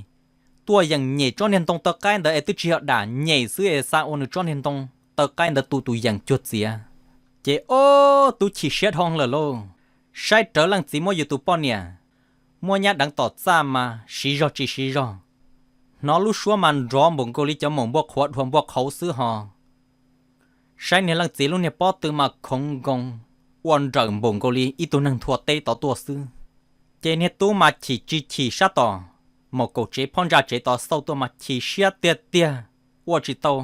tuaj yeem nyem tsob niag ntoo taw qaib ntawd es twb tsis yog dam, nyem xwb es xa ua nws tsob niag ntoo taw qaib ntawd tu tus yeem cuag txiav. Ces ob tug chim siab dhau lawm lauj, saib rawv leej txiv muab yus tus poj niam muab nyab deev tom txaj mas siv zog tsis siv zog. Hnov lub suab mas nrov npaum nkaus li cov maum npua qhuav dhuav npua qhauv xwb ho. Saib niag leej txiv lub niag pob tw mas khoov nkoos, ua nrawm npaum nkaus li ib tug neeg nthua teb tod tuaj xwb. Ces niag tub mas chim tsis chim sab tom maum kaum tsev phab ntsa tsev tod xauj tuaj mas chim siab tiag tiag, ua tsis tau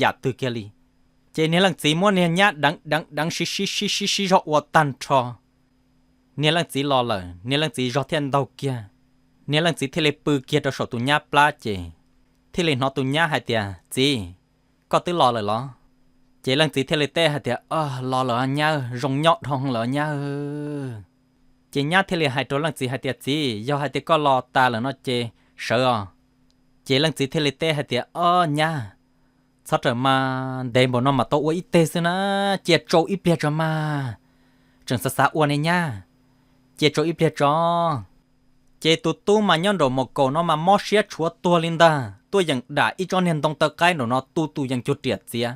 yam twg kiag li. Ces niag leej txiv muab niag nyab deev deev deev siv siv siv siv siv zog ua tag nrho. Niag leej txiv los lawm, niag leej txiv zog thiaj ntaug kiag. Niag leej txiv thiaj li pw kiag rau saum tus nyab plab ces thiaj li hnov tus nyab hais tias, Txiv, koj twb los lawm los? Ces leej txiv thiaj li teb hais tias, Los lawm nyab, zoo nyob dhau lawm nyab. Ces nyab thiaj li hais rau leej txiv hais tias, Txiv, yog hais tias koj los tas lawm no ces sawv os. Ces leej txiv thiaj li teb hais tias, Ob nyab, txhob rawm mas, ntev npaum no mas tau ua ib teg xwb na, cia tsau ib pliag tso mas, tseem xav xav ua ne nyab, cia tsau ib pliag tso. Ces tus tub mas nyob nraum maum kaum no mas mob siab tshuav tuag li ntag, tuaj yeem dam ib tsob niag ntoo taw qaib nraum no tu tus yeem cuag riam txiav.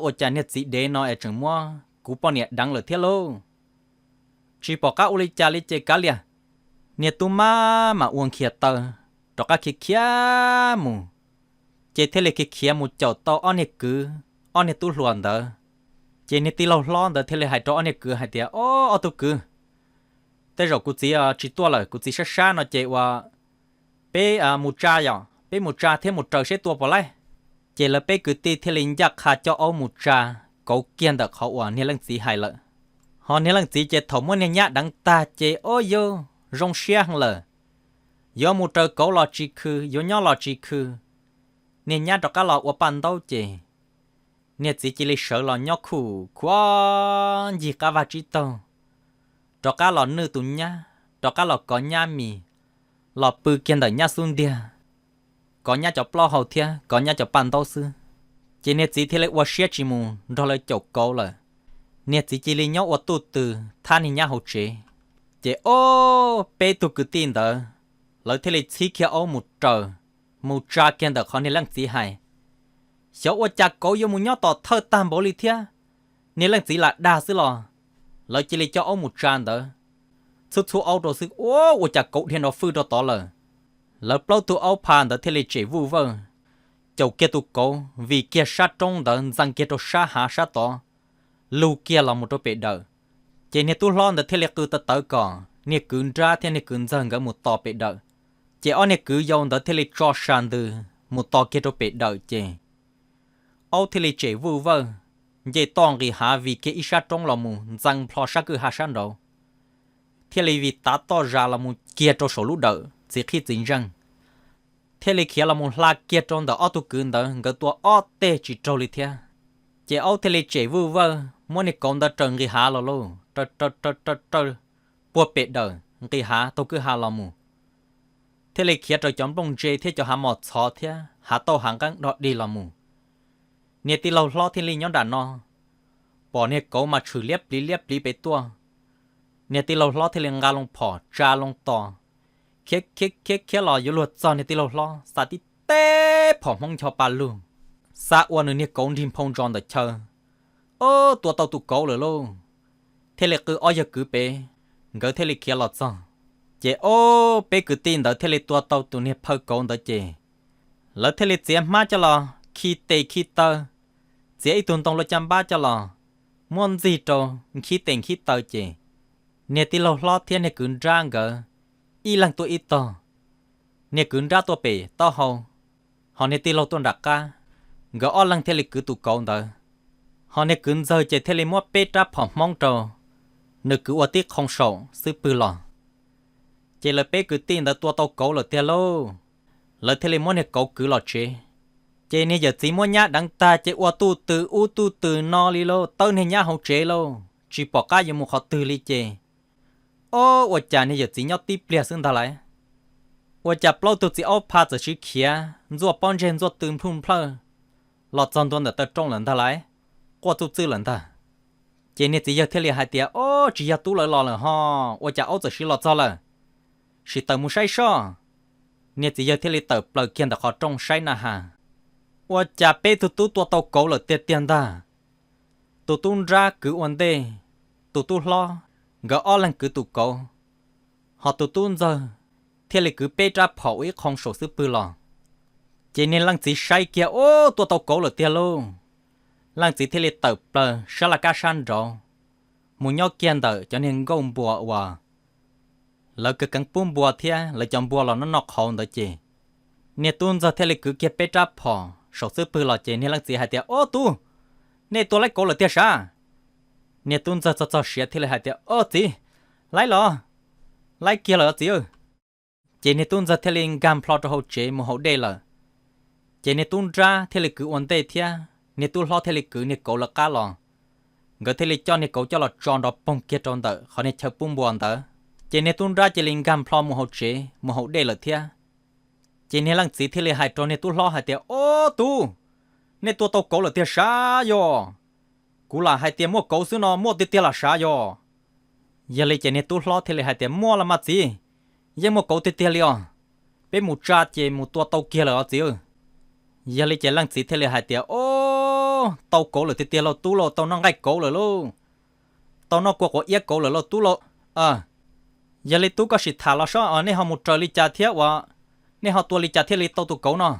Ua cas niag txiv dev no es tseem muab kuv poj niam deev lawm thiab lauj? Tsis pom qab ua li cas li ces kav liam. Niag tub mab mas ua nkhias taw, rov qab khiav khiav mus. Ces thiaj li khiav khiav mus caum tau ob niag kwv, ob niag tub hluas ntawd. Ces niag tij laug hlob ntawd thiaj li hais rau ob niag kwv hais tias, Ob, ob tug kwv, tej zaum kuv txiv tsis tuaj lawm, kuv txiv sab sab no ces ua peb mus tsa yom, peb mus tsa thiab mus raws seb tua puas laij. Ces lawv peb kwv tij thiaj li ncaj qha coj aub mus tsa, kauv kiag ntawm qhov uas niag leej txiv hais lawm. Ho niag leej txiv ces thaum muab niag nyab deev tag ces ob yug zoo siab heev lawm, yuav mus raws kauv los tsis khw, yuav nyob los tsis khw. Niag nyab rov qab los ua paj ntaub ces niag txiv cia li sawv los nyob khuj khuav ncig qab vaj tsib taug, rov qab los nwj tus nyab, rov qab los kov nyab mis, los pw kiag ntawm nyab xub ntiag, kov nyab cov plaub hau thiab kov nyab cov paj ntaub xwb. Ces niag txiv thiaj li ua siab tsis mus nrog lawv caum kauv lawm. Niag txiv cia li nyob ua tuj twg thab niag nyab hauv tsev. Ces ob peb tug kwv tij ntawd Lawv thiaj li txhib kiag aub mus raws, mus tsa kiag ntawm qhov niag leej txiv hais. Xyov ua cas kauv yuav mus nyob tom thawj tag npaum li thiab, niag leej txiv lam dag xwb los. Lawv cia li coj aub mus tsa ntawd, txhub txhub aub rau xwb, ua ua cas kauv dhia nrov fwj rau tod lawm. Lawv plaub tug aub pha ntawd thiaj li tsem vuj vawj, caum kiag tus kauv vim kiag sab roob ntawd ntxeev kiag rau sab hav sab tod, lug kiag los mus rau pem dawm. Ces niag tub hlob ntawd thiaj li qw tawv tawv kom niag kwv nrab thiab niag kwv ntxawg nkawd mus tos pem dawm. Ces ob niag kwv yau ntawd thiaj li tso sa ntws mus tos kiag rau pem dawm ces aub thiaj li tsem vuj vawj, nce toj nqis hav vim kiag ib sab roob los mus ntxeev plho sab kwj ha sab nraud, thiaj li vim tav toj zas los mus kiag rau saum lub dawm txiv qhib txiv ntseej, thiaj li khiav los mus hla kiag rau ntawm ob tug kwv ntawd, nkawd tua ob teg tsis raug li thiab. Ces aub thiaj li tsem vuj vawj muab niag kauv ntawd raws nqis hav los lauj, raws raws raws raws puag pem dawm nqis hav taug kwj ha los mus, thiaj li khiav raws cov nplooj ntse thiab cov hav mos txhov thiab hav tauj hav nqeeb dog dig los mus. Niag tij laug hlob thiaj li nyob nram no, pom niag kauv mas tshwm liab pliv liab pliv pem tuaj. Niag tij laug hlob thiaj li nqa loo phom tsa loo tos, khiav khiav khiav khiav los yuav luag txog niag tij laug hlob, xa tib teb phom hmoob ncho pa lug, xa ua nws niag kauv nrig nphau ntsos ntawm chaw. Ob, tua tau tus kauv lawm lauj! Thiaj li qw ob yawg kwv pem, nkawd thiaj li khiav los txog. Ces ob peb kwv tij ntawd thiaj li tua tau tus niag phaw kauv ntawd ces lawv thiaj li txiav hmab coj los khi tes khi taw, txiav ib tug ntoo luaj caj npab coj los muab ntxig rau, nkhib tes nkhib taw ces niag tij laug hlob thiab niag kwv nrab nkawd ib leeg tuaj ib tog. Niag kwv nrab tuaj pem taub hau, ho niag tij laug tuaj nram qab. Nkawd ob leeg thiaj li kwv tus kauv ntawd, ho niag kwv ntxawg ces thiaj li muab peb rab phom hmoob rau nws kwv ua tib qhoo saum xwb pwg los. Ces lawv peb kwv tij ntawd tua tau kauv lawm tiag lauj, lawv thiaj li muab niag kauv kwv los tsev. Ces niag yawm txiv muab nyab deev tag ces ua tuj twm ub tuj twm no li lauj, tawb niag nyab hauv tsev lauj, tsis pom qab yuav mus qhov twg li ces, ob, ua cas niag yawm txiv nyob tib pliag xwb ntag lauj? Ua cas plaub tug txiv aub pha txawm sis khiav ntxuaj pob ntseg ntxuaj tw nplhuj nplhawj los txog ntua ntawm taw rooj lawm ntag lauj? Quaj txuj txwj lawm ntag. Ces niag txiv yawg thiaj li hais tias, Ob, tsis yog tub lawv los lawm ho, ua cas aub txawm sis los txog lawm? Sim tawm mus saib soj. Niag txiv yawg thiaj li tawm plaws kiag ntawm qhov rooj saib na has, ua cas peb tug tub tua tau kauv lawm tiag tiag ntag. Tus tub nrab kwv ua ntej, tus tub hlob, nkawd ob leeg kwv tus kauv, ho tus tub ntxawg thiaj li kwv peb rab phom ua ib qhoo saum xwb pwg los. Ces niag leej txiv saib kiag, Ob, tua tau kauv lawm tiag lauj! Leej txiv thiaj li tawm plaws sab laj kab sab nraud mus nyob kiag ntawm cov niag nkauj npua uas lawv kawv keev pub npua thiab lawv cov npua los noj noj qhauv ntawd ces niag tub ntxawg thiaj li kwv kiag peb rab phom saum xwb pwg los ces niag leej txiv hais tias, Ob tub, nej tua laib kauv lawm tiag sav? Niag tub ntxawg txog txog siav thiaj li hais tias, Ob txiv, laib los, laib kiag lawm txiv. Ces niag tub ntxawg thiaj li nkag nplho rau hauv tsev mus haus dej lawm. Ces niag tub nrab thiaj li kwv ua ntej thiab niag tub hlob thiaj li kwv niag kauv lawv qab los. Nkawd thiaj li coj niag kauv coj los tso nrov poog kiag rau ntawm qhov niag chaw pub npua ntawd. Ces niag tub nrab cia li nkag nplho mus hauv tsev mus haus dej lawm thiab. Ces niag leej txiv thiaj li hais rau niag tub hlob hais tias, Ob tub, nej tua tau kauv lawm tiag sav yog? Kuv lam hais tias muaj kauv xwb no muaj tiag tiag los sav yog? Yog li ces niag tub hlob thiaj li hais tias, Muaj los mas txiv, yeej muaj kauv tiag tiag li os. Peb mus tsa ces mus tua tau kiag lawm os txiv. Yog li ces leej txiv thiaj li hais tias, Ob, tau kauv lawm tiag tiag lauj tub lauj, tau noj nqaij kauv lawm lauj, tau noj kua quav iab kauv lawm lauj tub lauj. Yog li tub koj sim tham los saib nej ho mus raws li cas thiab uas nej ho tua li cas thiaj li tau tus kauv no?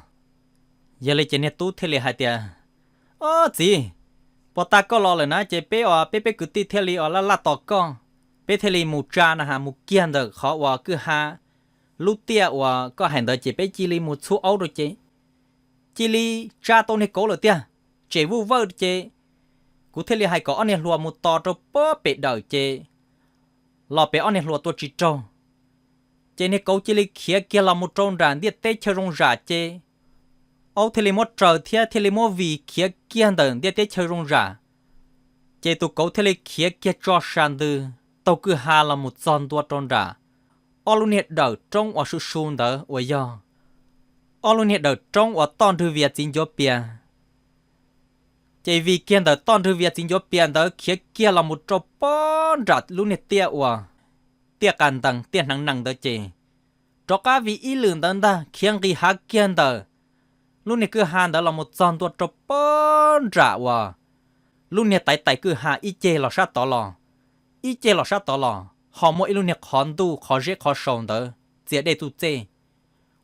Yog li ces niag tub thiaj li hais tias, Ob txiv, puag ta koj los lawm na ces peb os peb peb kwv tij thiaj li os laj laj tos koj, peb thiaj li mus tsa na has mus kiag ntawm qhov uas kwj ha lub tiaj uas koj hais ntawd ces peb cia li mus txhub aub rau ces cia li tsa tau niag kauv lawm tiag, tsem vuj vawj ces kuv thiaj li hais kom ob niag hluas mus tos rau pob pem dawm ces los pem ob niag hluas tua tsis raug. Ces niag kauv cia li khiav kiag los mus rau nram ntiaj teb chaw zoo zam ces aub thiaj li muab raws thiab thiaj li muab vim khiav kiag ntawm ntiaj teb chaw zoo zam. Ces tus kauv thiaj li khiav kiag tso sa ntws taug kwj ha los mus txog ntua rau nram ob lub niag dawm roob uas su su ntawd uas yog ob lub niag dawm roob uas toj nrwg vias txiv ncuav pias. Ces vim kiag ntawm toj nrwg vias txiv ncuav pias ntawd khiav kiag los mus rau pob nram lub niag tiaj uas tiaj qas ntees tiaj hneev nees ntawd ces rov qab vim ib lwm ntawd ntag khiav nqis hav kiag ntawm lub niag kwj ha ntawd los mus txog ntua rau pem nram uas lub niag tais tais kwj ha ib ceg los sab tod los, ib ceg los sab tod los ho muaj ib lub niag qhov ntuj qhov zeb qhov saus ntawd txias dej txuj txej,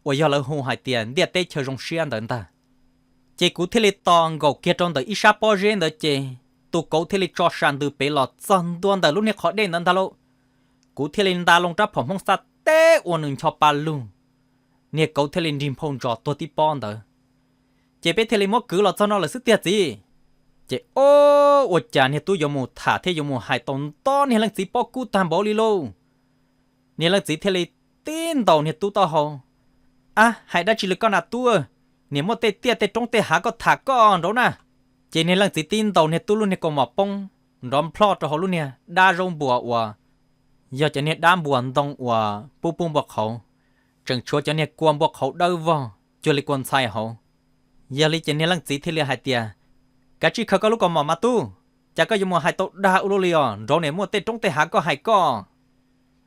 uas yog lawv hu hais tias ntiaj teb chaw zoo siab ntawd ntag. Ces kuv thiaj li tos nkaum kiag rau ntawm ib sab pob zeb ntawd ces tus kauv thiaj li tso sam ntws pem los txog ntua ntawm lub niag qhov dej ntawd ntag lauj. Kuv thiaj li nta loo rab phom Hmoob xab teb ua nws ncho pa lug, niag kauv thiaj li nrig nphau ntsos tuag tib pob ntawd. Ces peb thiaj li muab kwv los txog no lawm xwb tiag txiv. Ces o, ua cas niag tub yuav mus tham thiab yuav mus hais tau nto niag leej txiv pob kub tag npaum li lauj. Niag leej txiv thiaj li tib ntaus niag tub taub hau. Ab, hais dab tsi li koj na tub, niam muaj tej tiaj tej roob tej hav koj tham koj nraud na. Ces niag leej txiv tib ntaus niag tub lub niag kaus mom poob nrov nplhoj rau hauv lub niag dab zaub npua uas yog cov niag dab npua ntoo uas pub pub npua qhauv, tseem tshuav cov niag kua npua qhauv dawb vog cuag li kua ntxhais hauv. Yog li ces niag leej txiv thiaj li hais tias, kav tsij khaws koj lub kaus mom mas tub, cas koj yuav mus hais tau dag ua luaj li os, nraud niam muaj tej roob tej hav koj hais koj.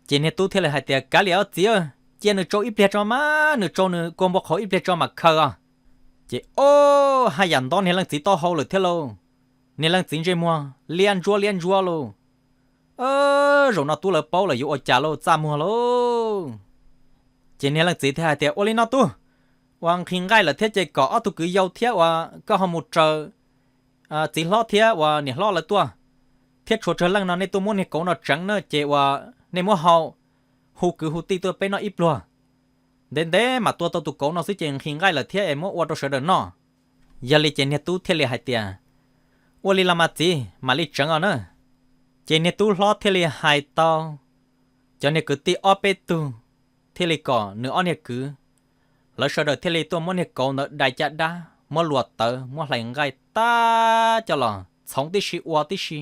Ces niag tub thiaj li hais tias, kav liam os txiv, cia nws tsau ib pliag tso mas, nws tsau nws kua npua qhauv ib pliag tso mas khaws os. Ces o, haj yam nto niag leej txiv taub hau lawm thiab lauj. Niag leej txiv ntsej muag liab ntsuab liab ntsuab lauj. Zaum no tub lawv paub lawm yuav ua cas lauj, txaj muag lauj. Ces niag leej txiv thiaj hais tias, ua li no tub, uas nqhis nqaij lawm thiab ces kom ob tug kwv yau thiab uas koj ho mus raws txiv hlob thiab uas niam hlob lawv tuaj, thiab tshuav tsawg leej no nej tuaj muab niag kauv no tseev na ces uas nej muab hau, hu kwv hu tij tuaj peb noj ib pluag. Ntev ntev mam tua tau tus kauv no xwb ces nqhis nqaij lawm thiab es muab ua rau sawv daws noj. Yog li ces niag tub thiaj li hais tias, ua li los mas txiv, mam li tseev os na. Ces niag tub hlob thiaj li hais tau cov niag kwv tij ob peb tug thiaj li kom nws ob niag kwv, lawv sawv daws thiaj li tuaj muab niag kauv ntawd dai caj dab, muab luas tawv, muab hlais nqaij tag coj los txhoov tib si ua tib si.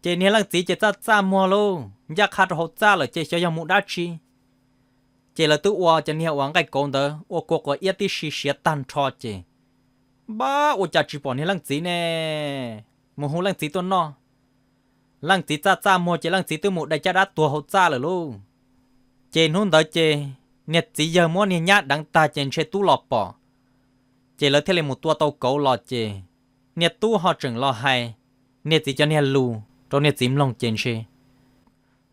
Ces niag leej txiv ces txaj txaj muag lauj, ncaj qha rau hauv txaj lawm ces xyov yog mus dab tsi. Ces lawv twb ua cov niag uas nqaij kauv ntawd ua kua quav iab tib si siav tag nrho ces, npab, ua cas tsis pom niag leej txiv ne? Mus hu leej txiv tuaj noj. Leej txiv txaj txaj muag ces leej txiv twb mus dai caj dab tuag hauv txaj lawm lauj. Ces hnub ntawd ces niag txiv yawg muab niag nyab deev tag ces ntshe tub los pom, ces lawv thiaj li mus tua tau kauv los ces niag tub ho tseem los hais niag txiv cov niag lus rau niag txiv mloog ces ntshe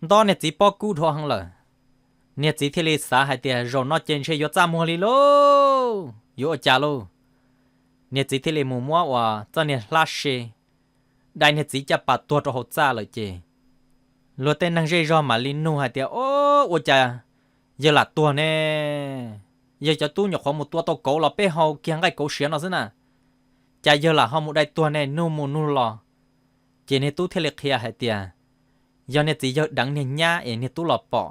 nto niag txiv pob kub dhau heev lawm. Niag txiv thiaj li xav hais tias zaum no ces ntshe yuav txaj muag li lauj, yuav ua cas lauj. Niag txiv thiaj li mus muab uas txoj niag hlab se dai niag txiv caj pas tuag rau hauv txaj lawm ces luag tej neeg zej zog mam li nug hais tias, o, ua cas yawg lam tuag ne? Yawg cov tub nyuam qhuav mus tua tau kauv los peb hau kiag nqaij kauv siav no xwb na, cas yawg lam ho mus dai tuag ne? Nug mus nug los ces niag tub thiaj li qhia hais tias yog niag txiv yawg deev niag nyab es niag tub los pom.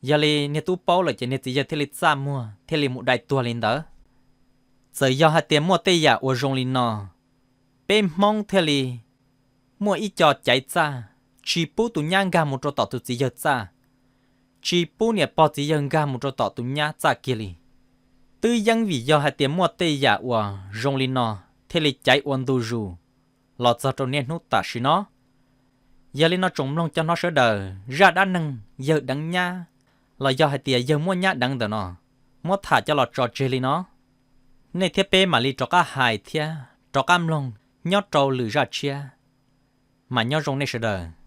Yog li niag tub paub lawm ces niag txiv yawg thiaj li txaj muag thiaj li mus dai tuag li ntawd. Txawm yog hais tias muaj tej yam uas zoo li no, peb Hmoob thiaj li muaj ib co caiv txaj, tsis pub tus nyab nkag mus rau tom tus txiv yawg txaj, tsis pub niam pog txiv yawg nkag mus rau tom tus nyab txaj kiag li. Twb yeej vim yog hais tias muaj tej yam uas zoo li no thiaj li caiv ua ntu zus los txog rau niaj hnub tam sim no. Yog li no tsoom mloog cov hnov sawv daws, zaj dab neeg yawg deev nyab los yog hais tias yawg muaj nyab deev ntawm no, muab tham coj los tso tseg li no. Nej thiab peb mam li rov qab hais thiab rov qab mloog nyob rau lwm zaj tshiab. Mas nyob zoo nej sawv daws.